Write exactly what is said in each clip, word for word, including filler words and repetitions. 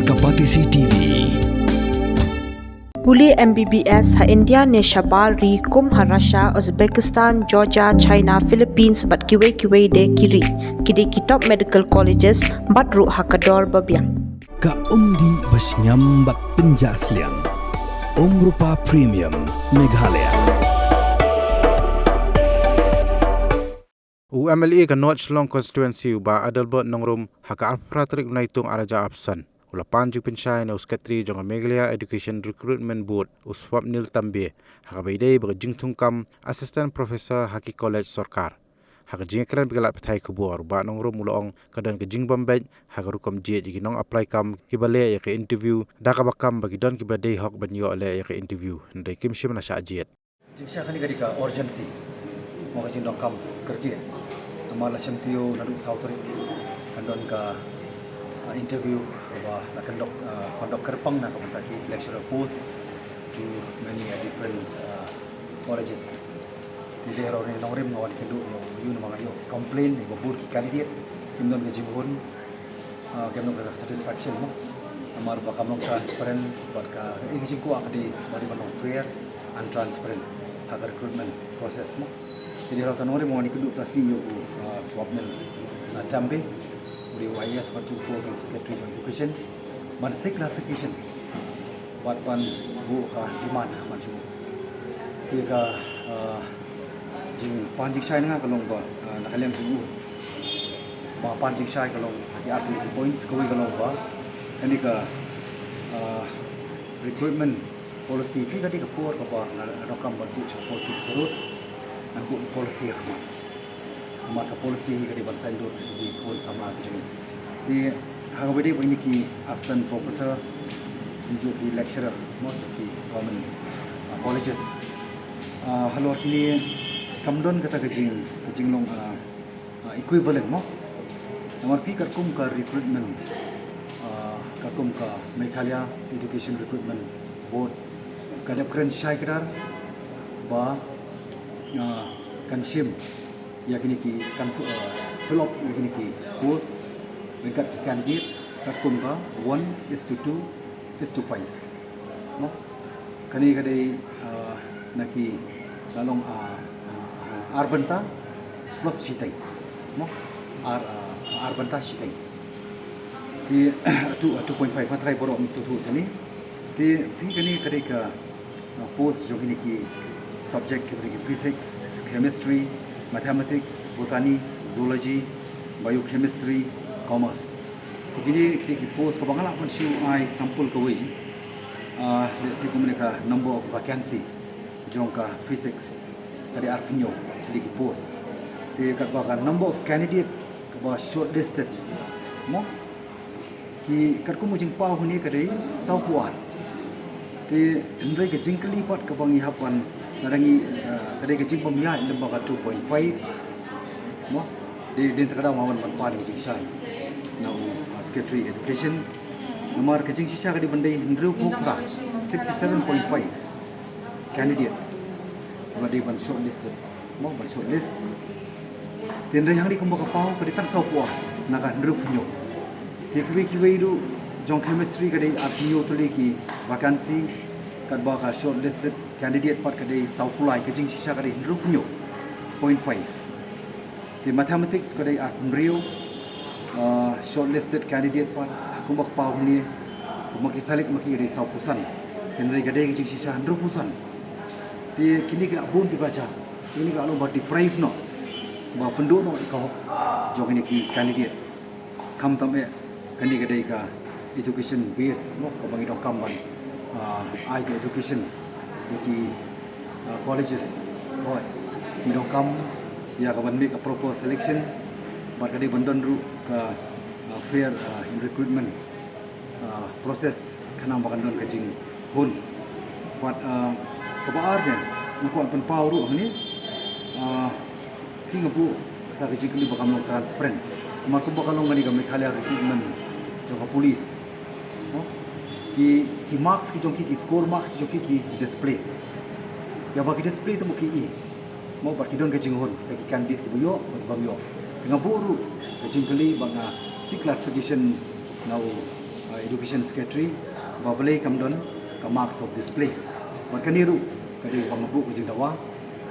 Ka Batesi T V. Pule M B B S ha India ne shabar ri kum ha Russia, Uzbekistan, Georgia, China, Philippines bad kiwei kiwei de ki ri. Ki dei ki top medical colleges bad ruh ha ka dor ba biang. Ka umdih ba shngiam bad pynjah sliang. Umrupa Premium Meghalaya. U M L A ka North Shillong Constituency u Bah Adelbert Nongrum ha ka arphew phra tarik u Naitung ar hajar arphew san u la pan jingpynshai na u Secretary jong ka Meghalaya Education Recruitment Board u Swapnil Tambe ha kaba ïadei bad ka jingthungkam Assistant Professor ha ki college sorkar. Ha ka jingïakren bad ki lad pathai khubor, u Bah Nongrum u la ong ka don ka jingbym beit ha ka rukom jied ïa ki nong apply kam kiba leh ïa ka interview da kaba kam ba ki don kiba dei hok ban ïoh leh ïa ka interview hynrei kim shym la shah jied. Jingshai kane ka dei ka urgency, mo, ka jingdonkam kyrkieh. Namar la shim taïew naduh saw tarik kan don ka, ah, interview kaba la conduct, ah, conduct kyrpang na ka bynta ki lecturer post to many, ah, different, ah, colleges. Te lehraw ne nongrim nga wan kynduh ïa u, ïa u namar nga ïoh ki complain ïa ba bun ki candidate kim don ka jinghun, ah, kim don ka satisfaction, mo. Namar ba kam long transparent bad ka, eh, ka jingkwah ka dei ba dei ban long fair and transparent ha ka recruitment process, mo. Te lehraw ta nongrim nga wan kynduh ta shi ïa u, ah, Swapnil, ah, Tambe, u dei u I A S bad u dei u Secretary jong Education ban seek clarification bad ban buh ka demand ha khmat jong u. Te ka, ah, jingpan jingshai na nga ka long ba, ah, na ka liang jong u ba pan jingshai ka long ha ki ar tylli ki points. Kawei ka long ba kane ka, ah, recruitment policy, phi, ka dei ka por kaba nga, nga donkam ban buh sha politik sarut, ngan buh i policy ha khmat. Namar ka policy hi ka dei ban saiñdur ïa ki khun samla ki jong ngi. Te ha kaba ïadei bad kine ki assistant professor, kumjuh ki lecturer, mo, ki government, ah, colleges, ah, halor kine kam don kata ka jing, ka jinglong, ah, ah, equivalent, mo. Namar phi, katkum ka recruitment, ah, katkum ka Meghalaya Education Recruitment Board ka dep kren shai kdar ba, ah, kan shim ïa kine ki, kan fi-, ah, fill up ïa kine ki post ryngkat ki candidate katkum ka one is to two is to five, mo. Kane ka dei, ah, na ki, la long, ah, ah, ah, ar bynta plus shiteng, mo. Ar, ah, ar bynta shiteng. Te, ah, two, ah, two point five, nga try baroh ngi sngewthuh kane. Te phi, kane ka dei ka, ah, post jong kine ki subject kiba dei ki physics, chemistry, mathematics, botany, zoology, biochemistry, commerce. Te kine, kine ki post kaba nga lah ban shu ai sample kawei. Ah, let's say, kumne ka number of vacancy jong ka physics ka dei arphew hynñiew tylli ki post. Te katba ka number of candidate kaba shortlisted, mo, ki katkum u jingpaw hangne ka dei sawphew ar. Te hynrei ka jingkylli pat kaba ngi hap ban, lada ngi, ah, ka dei ka jingbym ïaid lem bad ka two point five, mo. Dei, dei kata ka daw nga wan ban pan ka jingshai na u, ah, Secretary Education. Namar ka jingshisha ka dei ban dei hynriewphew phra, sixty seven point five candidate ba dei ban shortlisted, mo, ban shortlist. Te hynrei hangne kumba ka paw ka dei tang sawphew ar na ka hynriewphew hynñiew. Te kiwei kiwei ruh jong chemistry ka dei arphew hynñiew tylli ki vacancy, katba ka shortlisted candidate pat ka dei sawphew lai, ka jingshisha ka dei hynriewphew hynñiew point five. Te mathematics ka dei arphew hynriew, ah, shortlisted candidate pat, ah, kumba ka paw hangne, kumba ki select ma ki ka dei sawphew san. Te hynrei ka dei ka jingshisha hynriewphew san. Te kine ki la bun kiba jia, kine ki la long ba deprive noh, ba pynduh noh ïa ka hok jong kine ki candidate. Khamtam eh kane ka dei ka education base, mo, kaba ngi donkam ban, ah, ai ka education ïa ki, ah, colleges. Hooid, ngi donkam ïa ka ban make a proper selection bad ka dei ban don ruh ka, ah, fair, ah, in recruitment, ah, process, khnang ba kan don ka jinghun. Bad, ah, kaba ar ne nga kwah pynpaw ruh hangne, ah, phi, nga buh kata ka jingkylli ba kam long transparent. Namar kumba ka long kane ka Meghalaya recruitment jong ka police, mo, ki, ki marks ki jong ki, ki score marks ki jong ki, ki display. Ïa ba ki display te mo ki i, mo, bad ki don ka jinghun kita ki candidate kiba ïoh bad bym ïoh. Te nga buh ruh ka jingkylli bad nga seek clarification na u, ah, Education Secretary ba balei kam don ka marks of display. Bad kane ruh ka dei ba nga buh ka jingdawa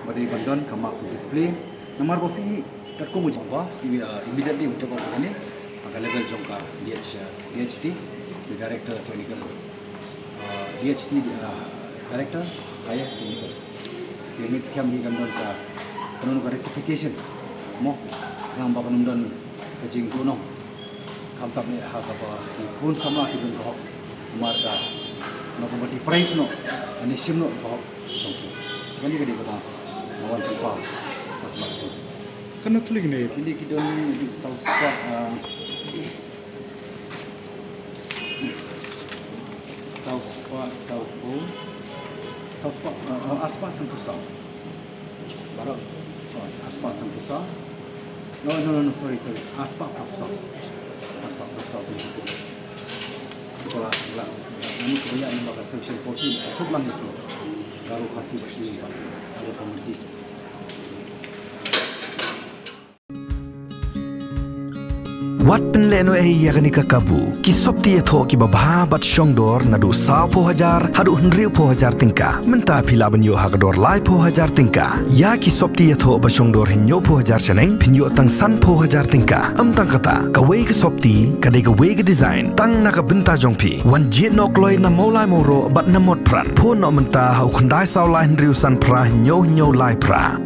ba dei ban don ka marks of display. Namar ba phi katkum u jong ba ki, uh, immediately u tip ba kane ha ka level jong ka D H, uh, D H T, the director technical, uh, D H T, uh, director higher technical. Ki ngeit skhem hi kan don ka, kan don ka rectification mo, khnang ba kan ym don ka jingduhnong. Khamtam eh ha kaba ki khun samla ki don ka hok, namar ka, na kaba deprive noh, ani shim noh ka hok jong ki. Kane ka dei kaba nga wan pynpaw ka smat jong. Kan thli ne? Kine ki don saw spah, ah, saw spah saw phew, saw spah, ah, ah, ar spah san phew saw. Baroh. Oh, ar spah san phew saw. No, no, no, no, sorry, sorry. Ar spah phra phew saw. Ar spah phra phew saw tu tu. Ko la, la, la, namu ko ya ni ba ka section policy, thuk lang ïa ki Garo, Khasi bad ki, bad other community. Wat pynlehnohei ïa kane ka kabu. Ki sopti ïathoh kiba bha bad shongdor naduh saw phew hajar haduh hynriew phew hajar tyngka. Mynta phi lah ban ïoh ha ka dor lai phew hajar tyngka. Ïa ki sopti ïathoh ba shongdor hynñiew phew hajar shaneng phin ïoh tang san phew hajar tyngka. Ym tang kata, kawei ka sopti ka dei kawei ka design tang na ka bynta jong phi. Wan jied noh kloi na Mawlai Mawroh bad na Motphran. Phone noh mynta ha u khyndai saw lai hynriew san phra hynñiew hynñiew lai phra.